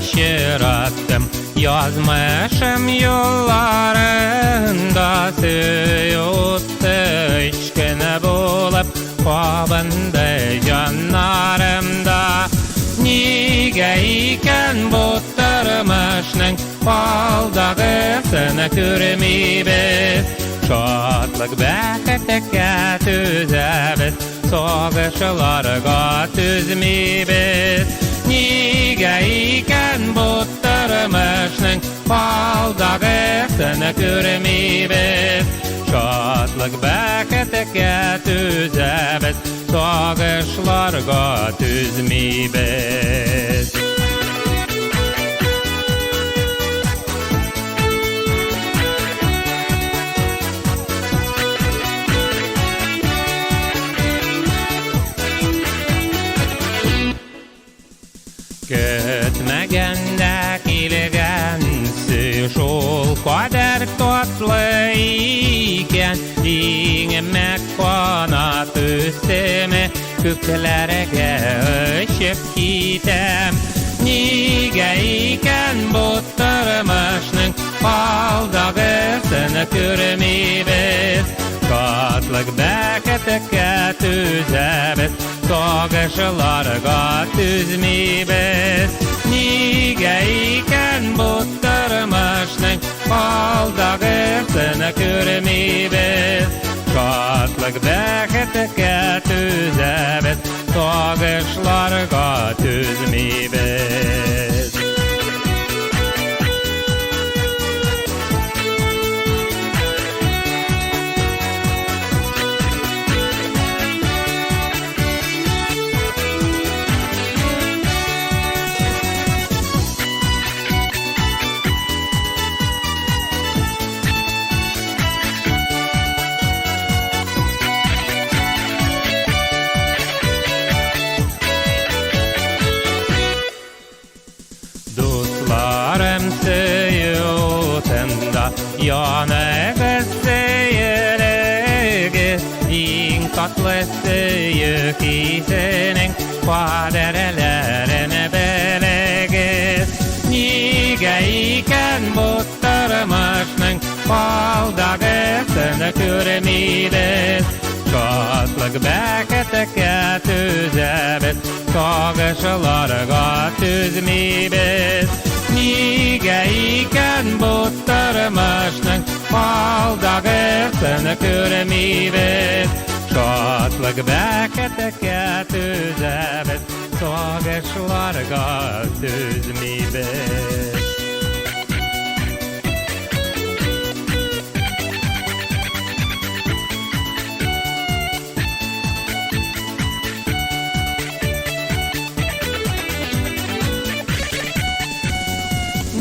Очраттым язмышым юлларында, сөю уты очкыны булып кабынды җаннарымда. Нигә икән бу тормышның алдагысын күрмибез? Шатлык бәхеткә түзәбез, сагышларга түзмибез. Нигә икән бу тормышның алдагысын күрмибез? Шатлык бәхеткә түзәбез, сагышларга түзмибез. Көтмәгәндә килгән сөю шул кадәр татлы икән, иңемә канат үстеме, күкләргә очып китәм. Нигә икән бу тормышның алдагысын күрмибез? Шатлык бәхеткә түзәбез, сагышларга түзмибез. Нигә икән бу тормышның алдагысын күрмибез? Шатлык бәхеткә түзәбез, сагышларга түзмибез. Дусларым, сөю утында яныгыз, сөелегез, иң татлы сөю хисенең кадерләрен белегез. Нигә икән бу тормышның алдагысын күрмибез? Шатлык бәхеткә түзәбез, сагышларга түзмибез. Нигә икән бу тормышның алдагысын күрмибез? Шатлык бәхеткә түзәбез, сагышларга түзмибез.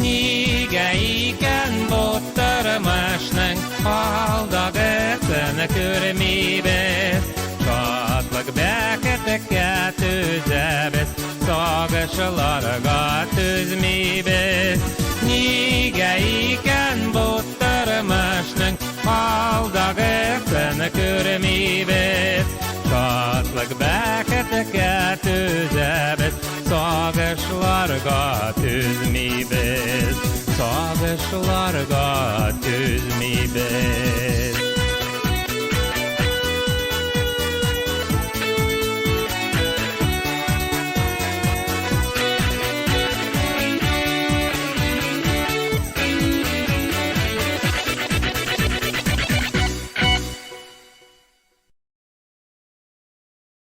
Нигә икән бу тормышның алдагысын күрмибез? Шатлык бәхеткә түзәбез, сагышларга түзмибез. Нигә икән бу тормышның алдагысын күрмибез? Шатлык бәхеткә түзәбез, сагышларга түзмибез. Сагышларга түзмибез.